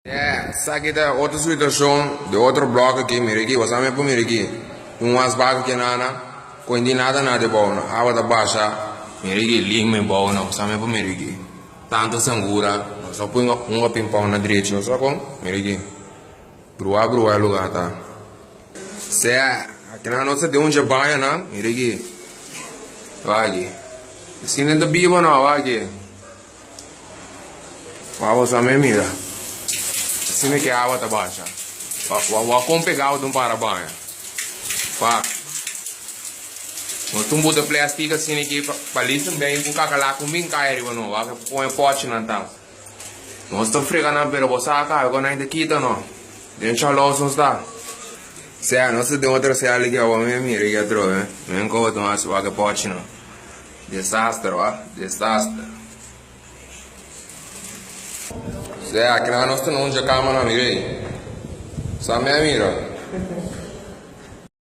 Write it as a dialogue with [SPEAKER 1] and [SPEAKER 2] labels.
[SPEAKER 1] Yeah, esaki ta otro situacion di otro blok aki, mira aki, boso a por mira aki, un wasbak aki nana, cu hindi nada na debou no, awa ta basha, mira aki, lima e bou no, boso a por mira aki, tanto sangura, nos a pui un pimpon na drechi, boso a con, mira aki, brua brua e lugar ta. Sea, aki nan nos ta den un dje baño nan, mira aki, wak aki, asina nan ta biba no, wak aki. Wou boso a mira. Asina ke awa ta basha. Wou a kon pega awa ta un para baña. Wak. Nos ta un buta plastic asina aki pa listen ben ku kakalak un bin kai ariba no. Wak kon e pochinan ta. Nos ta frega nan pero bo sa kabe kon nan ta kita no. Den chalos nos ta. Sea nos ta den otro sel aki awor mi a mira aki atrobe. Men koba ta mas wak e pochinan. Desaster wa, desaster. Sea, kina nos ta na un dje kama na mira ei. Sa mi a mira.